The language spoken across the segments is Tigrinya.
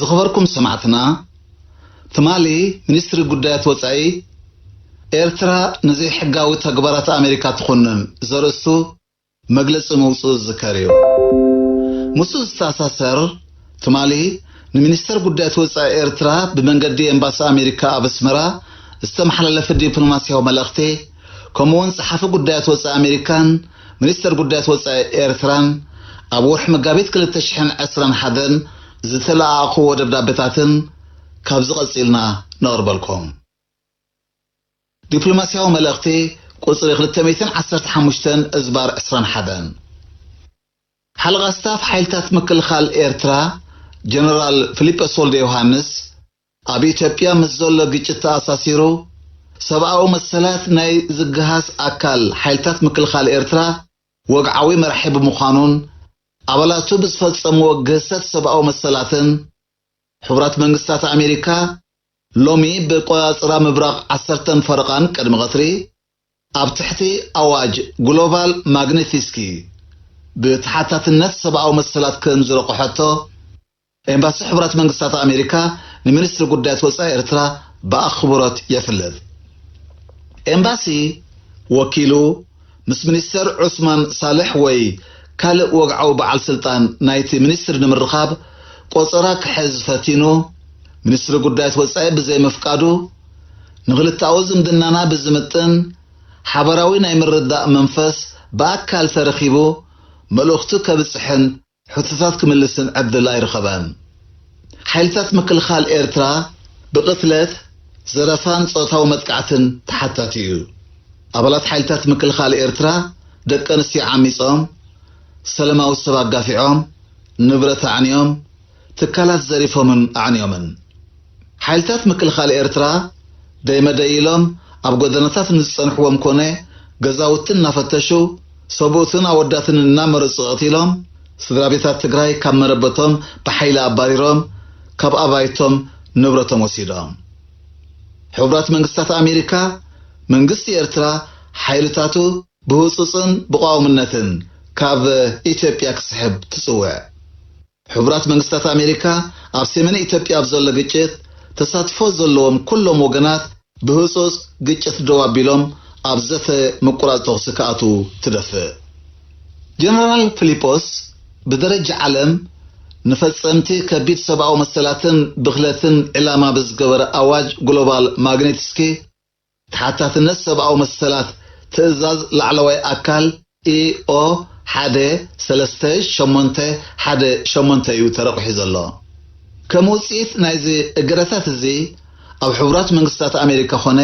ዝኸበርኩም ሰማዕትና፣ ትማሊ ሚኒስትሪ ጉዳያት ወጻኢ፣ ኤርትራ ንዘይሕጋዊ ተግባራት ኣሜሪካ ትኹንን ዘርእስቱ መግለጺ ምውጽኡ ዝዝከር እዩ። ምስኡ ዝተኣሳሰር፣ ትማሊ ንሚኒስተር ጉዳያት ወጻኢ ኤርትራ ብመንገዲ ኤምባሲ ኣሜሪካ ኣብ ኣስመራ ዝተመሓላለፈ ዲፕሎማስያዊ መልእኽቲ፣ ከምኡውን ጸሓፊ ጉዳያት ወጻኢ ኣሜሪካን ሚኒስተር ጉዳያት ወጻኢ ኤርትራን ኣብ ወርሒ መጋቢት ክልተ ሽሕን ዕስራን ሓደን ዝተለኣኣኽዎ ደብዳቤታትን ካብዚ ቀጺልና ነቕርበልኩም። ዲፕሎማስያዊ መልእኽቲ ቁጽሪ ክልተ ሚእትን ዓሰርተ ሓሙሽተን እዝባር ዕስራን ሓደን። ሓለቓ ስታፍ ሓይልታት ምክልኻል ኤርትራ ጀነራል ፊሊጶስ ወልደ ዮሃንስ፣ ኣብ ኢትዮጵያ ምስ ዘሎ ግጭት ተኣሳሲሩ፣ ሰብኣዊ መሰላት ናይ ዝግሃስ ኣካል ሓይልታት ምክልኻል ኤርትራ ወግዓዊ መራሒ ብምዃኑን፣ ኣባላቱ ብዝፈጸምዎ ግህሰት ሰብኣዊ መሰላትን፣ ሕቡራት መንግስታት ኣሜሪካ ሎሚ ብቆጻጽራ ምብራቕ ዓሰርተን ፈረቓን ቅድሚ ቀትሪ፣ ኣብ ትሕቲ ኣዋጅ ግሎባል ማግኒትስኪ ብተሓታትነት ሰብኣዊ መሰላት ከም ዝረቑሐቶ፣ ኤምባሲ ሕቡራት መንግስታት ኣሜሪካ ንሚኒስትሪ ጉዳያት ወጻኢ ኤርትራ ብኣኽብሮት የፍልጥ። ኤምባሲ ወኪሉ ምስ ሚኒስተር ዑስማን ሳልሕ ወይ ካልእ ወግዓዊ በዓል ስልጣን ናይቲ ሚኒስትሪ ንምርኻብ ቆጸራ ክሕዝ ፈቲኑ፣ ሚኒስትሪ ጉዳያት ወጻኢ ብዘይምፍቃዱ፣ ንኽልተኣዊ ዝምድናና ብዝምጥን ሓባራዊ ናይ ምርዳእ መንፈስ ብኣካል ተረኺቡ መልእኽቱ ከብጽሕን ሕቶታት ክምልስን ዕድል ኣይረኸበን። ሓይልታት ምክልኻል ኤርትራ ብቕትለት፣ ዘረፋን ጾታዊ መጥቃዕትን ተሓታቲ እዩ። ኣባላት ሓይልታት ምክልኻል ኤርትራ ደቂ ኣንስትዮ ዓሚጾም፣ ሰላማዊ ሰብ ኣጋፊዖም፣ ንብረት ኣዕንዮም፣ ትካላት ዘሪፎምን ኣዕንዮምን። ሓይልታት ምክልኻል ኤርትራ ደይመደይ ኢሎም ኣብ ጎደናታት ንዝጸንሕዎም ኮነ ገዛውቲ እናፈተሹ፣ ሰብኡትን ኣወዳትን እናመረጹ ቀቲሎም፣ ስድራ ቤታት ትግራይ ካብ መረበቶም ብሓይሊ ኣባሪሮም፣ ካብ ኣባይቶም ንብረቶም ወሲዶም። ሕቡራት መንግስታት ኣሜሪካ፣ መንግስቲ ኤርትራ ሓይልታቱ ብህጹጽን ብቋውምነትን ካብ ኢትዮጵያ ክስሕብ ትጽውዕ። ሕቡራት መንግስታት ኣሜሪካ ኣብ ሰሜን ኢትዮጵያ ኣብ ዘሎ ግጭት ተሳትፎ ዘለዎም ኩሎም ወገናት ብህጹጽ ግጭት ደው ኣቢሎም ኣብ ዘተ ምቁራጽ ተኹሲ ክኣትዉ ትደፍእ። ጀነራል ፊሊጶስ ብደረጃ ዓለም ንፈጸምቲ ከቢድ ሰብኣዊ መሰላትን ብኽለትን ዕላማ ብዝገበረ ኣዋጅ ግሎባል ማግኒትስኪ ተሓታትነት ሰብኣዊ መሰላት ትእዛዝ ላዕለዋይ ኣካል ኢኦ ሓደ ሰለስተ ሸሞንተ ሓደ ሸሞንተ እዩ ተረቑሒ ዘሎ። ከም ውጽኢት ናይዚ እገዳታት እዚ ኣብ ሕቡራት መንግስታት ኣሜሪካ ኾነ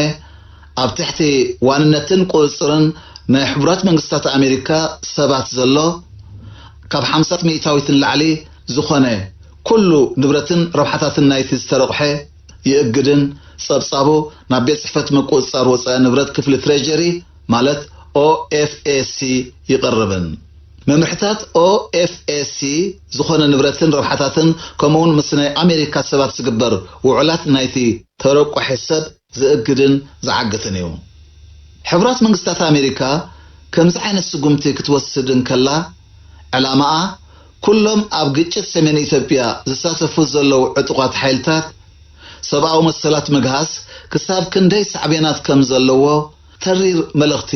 ኣብ ትሕቲ ዋንነትን ቁጽጽርን ናይ ሕቡራት መንግስታት ኣሜሪካ ሰባት ዘሎ ካብ ሓምሳ ሚእታዊት ንላዕሊ ዝኾነ ኩሉ ንብረትን ረብሓታትን ናይቲ ዝተረቑሐ ይእግድን ጸብጻቡ ናብ ቤት ጽሕፈት ምቁጽጻር ወጻኢ ንብረት ክፍሊ ትሬጀሪ ማለት ኦኤፍኤሲ ይቐርብን። መምርሕታት ኦኤፍኤሲ ዝኾነ ንብረትን ረብሓታትን ከምኡውን ምስ ናይ ኣሜሪካ ሰባት ዝግበር ውዕላት ናይቲ ተረቋሒ ሰብ ዝእግድን ዝዓግትን እዩ። ሕቡራት መንግስታት ኣሜሪካ ከምዚ ዓይነት ስጉምቲ ክትወስድ እንከላ ዕላማኣ ኩሎም ኣብ ግጭት ሰሜን ኢትዮጵያ ዝሳተፉ ዘለዉ ዕጡቓት ሓይልታት ሰብኣዊ መሰላት ምግሃስ ክሳብ ክንደይ ሳዕቤናት ከም ዘለዎ ተሪር መልእኽቲ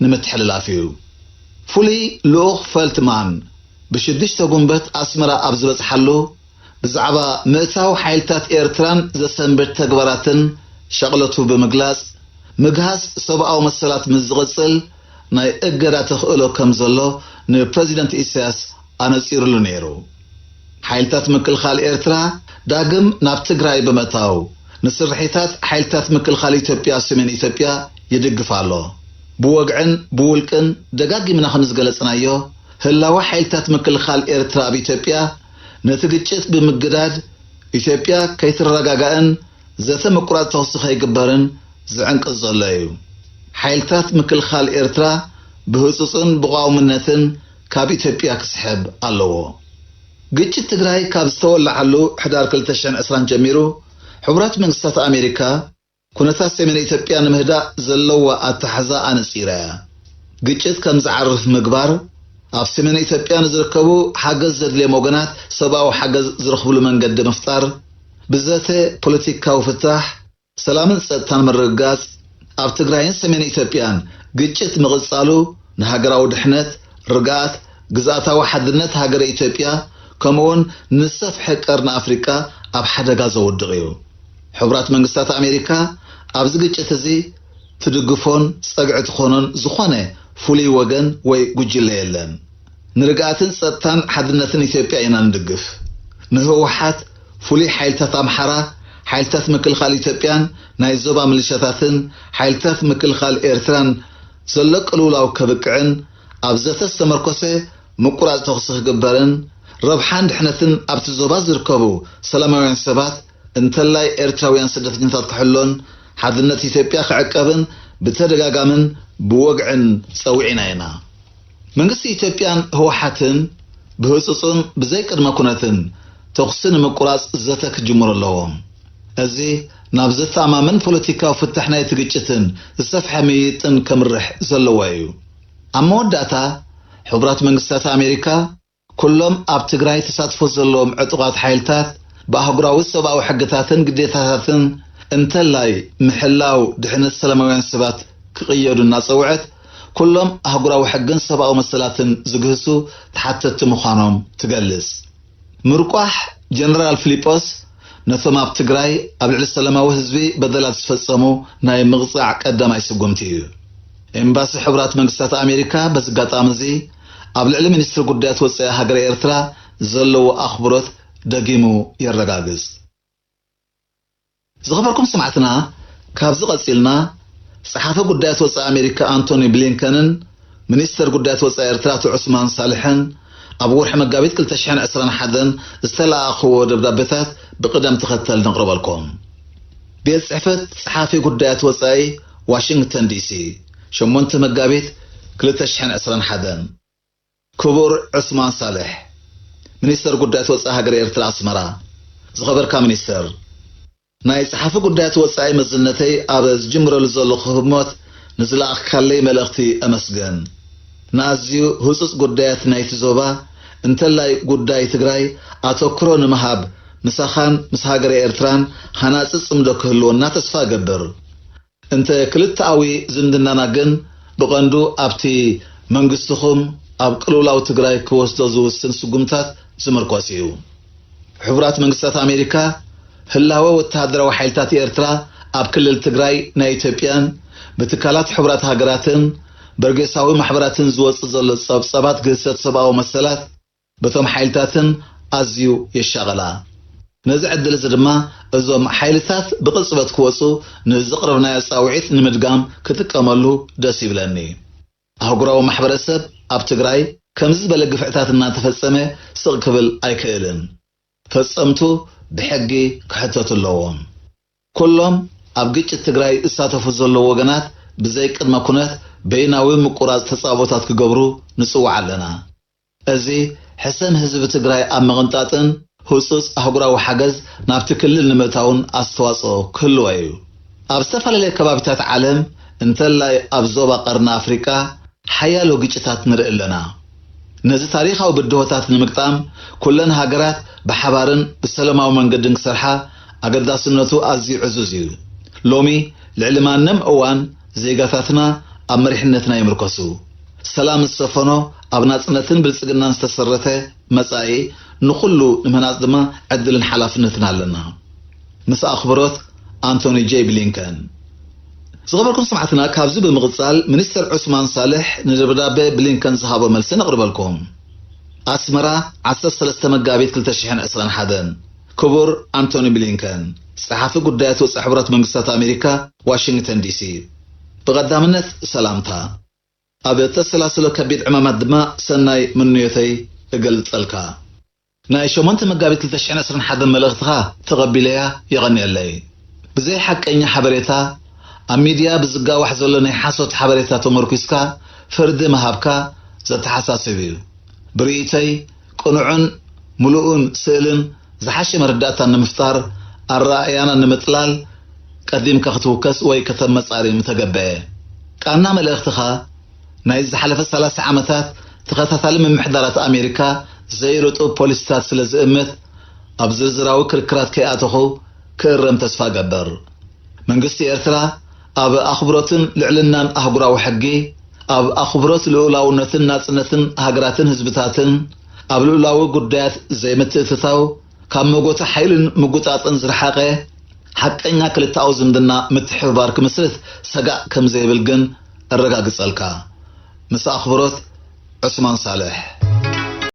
ንምትሕልላፍ እዩ። ፍሉይ ልኡኽ ፈልትማን ብሽዱሽተ ጉንበት ኣስመራ ኣብ ዝበጽሓሉ ብዛዕባ ምእታው ሓይልታት ኤርትራን ዘሰንብድ ተግባራትን ሸቕለቱ ብምግላጽ፣ ምግሃስ ሰብኣዊ መሰላት ምስ ዝቕጽል ናይ እገዳ ተኽእሎ ከም ዘሎ ንፕረዚደንት ኢሳያስ ኣነጺሩሉ ነይሩ። ሓይልታት ምክልኻል ኤርትራ ዳግም ናብ ትግራይ ብምእታው፣ ንስርሒታት ሓይልታት ምክልኻል ኢትዮጵያ ኣብ ሰሜን ኢትዮጵያ ይድግፍ ኣሎ። ብወግዕን ብውልቅን ደጋጊምና ከም ዝገለጽናዮ፣ ህላወ ሓይልታት ምክልኻል ኤርትራ ኣብ ኢትዮጵያ ነቲ ግጭት ብምግዳድ ኢትዮጵያ ከይትረጋጋእን ዘተ ምቁራጽ ተኹሲ ከይግበርን ዝዕንቅጽ ዘሎ እዩ። ሓይልታት ምክልኻል ኤርትራ ብህጹጽን ብቋውምነትን ካብ ኢትዮጵያ ክስሕብ ኣለዎ። ግጭት ትግራይ ካብ ዝተወለዓሉ ሕዳር ክልተ ሽሕን ዕስራን ጀሚሩ፣ ሕቡራት መንግስታት ኣሜሪካ ኩነታት ሰሜን ኢትዮጵያ ንምህዳእ ዘለዋ ኣተሓዛ ኣነጺራ እያ። ግጭት ከም ዝዓርፍ ምግባር፣ ኣብ ሰሜን ኢትዮጵያ ንዝርከቡ ሓገዝ ዘድልዮም ወገናት ሰብኣዊ ሓገዝ ዝረኽብሉ መንገዲ ምፍጣር፣ ብዘተ ፖለቲካዊ ፍታሕ፣ ሰላምን ጸጥታን ምርግጋጽ፣ ኣብ ትግራይን ሰሜን ኢትዮጵያን ግጭት ምቕጻሉ ንሃገራዊ ድሕነት፣ ርግኣት፣ ግዝኣታዊ ሓድነት ሃገረ ኢትዮጵያ፣ ከምኡውን ንሰፍሐ ቀርኒ ኣፍሪቃ ኣብ ሓደጋ ዘውድቕ እዩ። ሕቡራት መንግስታት ኣሜሪካ ኣብዚ ግጭት እዚ ትድግፎን ጸግዒ ትኾኖን ዝኾነ ፍሉይ ወገን ወይ ጉጅለ የለን። ንርግኣትን ጸጥታን ሓድነትን ኢትዮጵያ ኢና ንድግፍ። ንህወሓት ፍሉይ ሓይልታት ኣምሓራ፣ ሓይልታት ምክልኻል ኢትዮጵያን ናይ ዞባ ምልሻታትን ሓይልታት ምክልኻል ኤርትራን ዘሎ ቅልውላው ከብቅዕን ኣብ ዘተ ዝተመርኮሰ ምቁራጽ ተኹሲ ክግበርን ረብሓን ድሕነትን ኣብቲ ዞባ ዝርከቡ ሰላማውያን ሰባት እንተላይ ኤርትራውያን ስደተኛታት ክሕሎን ሓድነት ኢትዮጵያ ክዕቀብን ብተደጋጋምን ብወግዕን ጸዊዕና ኢና። መንግስቲ ኢትዮጵያን ህወሓትን ብህጹጽን ብዘይ ቅድመ ኩነትን ተኹሲ ንምቁራጽ ዘተ ክጅምሩ ኣለዎም። እዚ ናብ ዘተኣማምን ፖለቲካዊ ፍታሕ ናይቲ ግጭትን ዝሰፍሐ ምይይጥን ከምርሕ ዘለዎ እዩ። ኣብ መወዳእታ፣ ሕቡራት መንግስታት ኣሜሪካ ኩሎም ኣብ ትግራይ ተሳትፎ ዘለዎም ዕጡቓት ሓይልታት ብኣህጉራዊ ሰብኣዊ ሕግታትን ግዴታታትን እንተላይ ምሕላው ድሕነት ሰላማውያን ሰባት ክቕየዱ እናጸውዐት፣ ኩሎም ኣህጉራዊ ሕግን ሰብኣዊ መሰላትን ዝግህሱ ተሓተትቲ ምዃኖም ትገልጽ። ምርቋሕ ጀነራል ፊሊጶስ ነቶም ኣብ ትግራይ ኣብ ልዕሊ ሰላማዊ ህዝቢ በደላት ዝፈጸሙ ናይ ምቕጻዕ ቀዳማይ ስጉምቲ እዩ። ኤምባሲ ሕቡራት መንግስታት ኣሜሪካ በዚ ኣጋጣሚ እዚ ኣብ ልዕሊ ሚኒስትሪ ጉዳያት ወጻኢ ሃገረ ኤርትራ ዘለዎ ኣኽብሮት ደጊሙ የረጋግጽ። ዝኸበርኩም ሰማዕትና፣ ካብዚ ቀጺልና ጸሓፊ ጉዳያት ወጻኢ ኣሜሪካ ኣንቶኒ ብሊንከንን ሚኒስተር ጉዳያት ወጻኢ ኤርትራ ኣቶ ዑስማን ሳልሕን ኣብ ወርሒ መጋቢት ክልተ ሽሕን ዕስራን ሓደን ዝተለኣኽዎ ደብዳቤታት ብቕደም ተኸተል ነቕርበልኩም። ቤት ጽሕፈት ጸሓፊ ጉዳያት ወጻኢ፣ ዋሽንግተን ዲሲ፣ ሸሞንተ መጋቢት ክልተ ሽሕን ዕስራን ሓደን። ክቡር ዑስማን ሳልሕ፣ ሚኒስተር ጉዳያት ወጻኢ ሃገር ኤርትራ፣ ኣስመራ። ዝኸበርካ ሚኒስተር፣ ናይ ጸሓፊ ጉዳያት ወጻኢ መዝነተይ ኣብ ዝጅምረሉ ዘለኹ ህሞት ንዝለኣኽካለይ መልእኽቲ ኣመስግን። ንኣዝዩ ህጹጽ ጉዳያት ናይቲ ዞባ፣ እንተላይ ጉዳይ ትግራይ፣ ኣተኩሮ ንምሃብ ምሳኻን ምስ ሃገረ ኤርትራን ሃናጺ ጽምዶ ክህልወና ተስፋ እገብር። እንተ ክልተኣዊ ዝምድናና ግን ብቐንዱ ኣብቲ መንግስትኹም ኣብ ቅልውላው ትግራይ ክወስዶ ዝውስን ስጉምታት ዝምርኮስ እዩ። ሕቡራት መንግስታት ኣሜሪካ ህላወ ወተሃደራዊ ሓይልታት ኤርትራ ኣብ ክልል ትግራይ ናይ ኢትዮጵያን ብትካላት ሕቡራት ሃገራትን በርጌሳዊ ማሕበራትን ዝወጽእ ዘሎ ጸብጻባት ግህሰት ሰብኣዊ መሰላት በቶም ሓይልታትን ኣዝዩ የሻቕላ። ነዚ ዕድል እዚ ድማ እዞም ሓይልታት ብቕጽበት ክወጹ ንዘቕረብናዮ ጻውዒት ንምድጋም ክጥቀመሉ ደስ ይብለኒ። ኣህጉራዊ ማሕበረሰብ ኣብ ትግራይ ከምዚ ዝበለ ግፍዕታት እናተፈጸመ ስቕ ክብል ኣይክእልን። ፈጸምቱ ብሕጊ ክሕተቱ ኣለዎም። ኩሎም ኣብ ግጭት ትግራይ ዝሳተፉ ዘለዉ ወገናት ብዘይ ቅድመ ኩነት በይናዊ ምቁራጽ ተጻብኦታት ክገብሩ ንጽውዕ ኣለና። እዚ ሕሰም ህዝቢ ትግራይ ኣብ ምቕንጣጥን ህጹጽ ኣህጉራዊ ሓገዝ ናብቲ ክልል ንምእታውን ኣስተዋጽኦ ክህልዎ እዩ። ኣብ ዝተፈላለየ ከባቢታት ዓለም እንተላይ ኣብ ዞባ ቀርኒ ኣፍሪቃ ሓያሎ ግጭታት ንርኢ ኣለና። ነዚ ታሪኻዊ ብድሆታት ንምግጣም ኩለን ሃገራት ብሓባርን ብሰላማዊ መንገድን ክሰርሓ ኣገዳስነቱ ኣዝዩ ዕዙዝ እዩ። ሎሚ ልዕሊ ማንም እዋን ዜጋታትና ኣብ መሪሕነትና ይምርኮሱ። ሰላም ዝሰፈኖ ኣብ ናጽነትን ብልጽግናን ዝተሰረተ መጻኢ ንኹሉ ንምህናጽ ድማ ዕድልን ሓላፍነትን ኣለና። ምስ ኣኽብሮት፣ ኣንቶኒ ጄ ብሊንከን። ዝኸበርኩም ሰማዕትና፣ ካብዚ ብምቕጻል ሚኒስተር ዑስማን ሳልሕ ንደብዳቤ ብሊንከን ዝሃቦ መልሲ ነቕርበልኩም። ኣስመራ፣ ዓሰርተ ሰለስተ መጋቢት ክልተ ሽሕን ዕስራን ሓደን። ክቡር ኣንቶኒ ብሊንከን፣ ጸሓፊ ጉዳያት ወጻኢ ሕቡራት መንግስታት ኣሜሪካ፣ ዋሽንግተን ዲሲ። ብቐዳምነት ሰላምታ። ኣብ እተሰላስሎ ከቢድ ዕማማት ድማ ሰናይ ምንዮተይ እገልጸልካ። ናይ ሸሞንተ መጋቢት ክልተ ሽሕን ዕስራን ሓደን መልእኽትኻ ተቐቢለያ፣ የቐንየለይ። ብዘይ ሓቀኛ ሓበሬታ፣ ኣብ ሚድያ ብዝጋዋሕ ዘሎ ናይ ሓሶት ሓበሬታ ተመርኲስካ ፍርዲ ምሃብካ ዘተሓሳስብ እዩ። ብርእይቶይ፣ ቅኑዕን ምሉእን ስእልን ዝሓሸ መረዳእታን ንምፍጣር፣ ኣረኣእያና ንምጥላል ቀዲምካ ክትውከስ ወይ ከተመጻሪ ምተገበአ። ቃና መልእኽትኻ ናይ ዝሓለፈ ሰላሳ ዓመታት ተኸታታሊ ምምሕዳራት ኣሜሪካ ዘይርጡብ ፖሊሲታት ስለ ዝእምት፣ ኣብ ዝርዝራዊ ክርክራት ከይኣተኹ ክእረም ተስፋ እገብር። መንግስቲ ኤርትራ ኣብ ኣኽብሮትን ልዕልናን ኣህጉራዊ ሕጊ፣ ኣብ ኣኽብሮት ልኡላውነትን ናጽነትን ሃገራትን ህዝብታትን፣ ኣብ ልኡላዊ ጉዳያት ዘይምትእትታው፣ ካብ መጎተ ሓይልን ምጉጣጥን ዝረሓቐ ሓቀኛ ክልተኣዊ ዝምድና ምትሕብባር ክምስርት ሰጋእ ከም ዘይብል ግን እረጋግጸልካ። ምስ ኣኽብሮት፣ ዑስማን ሳልሕ።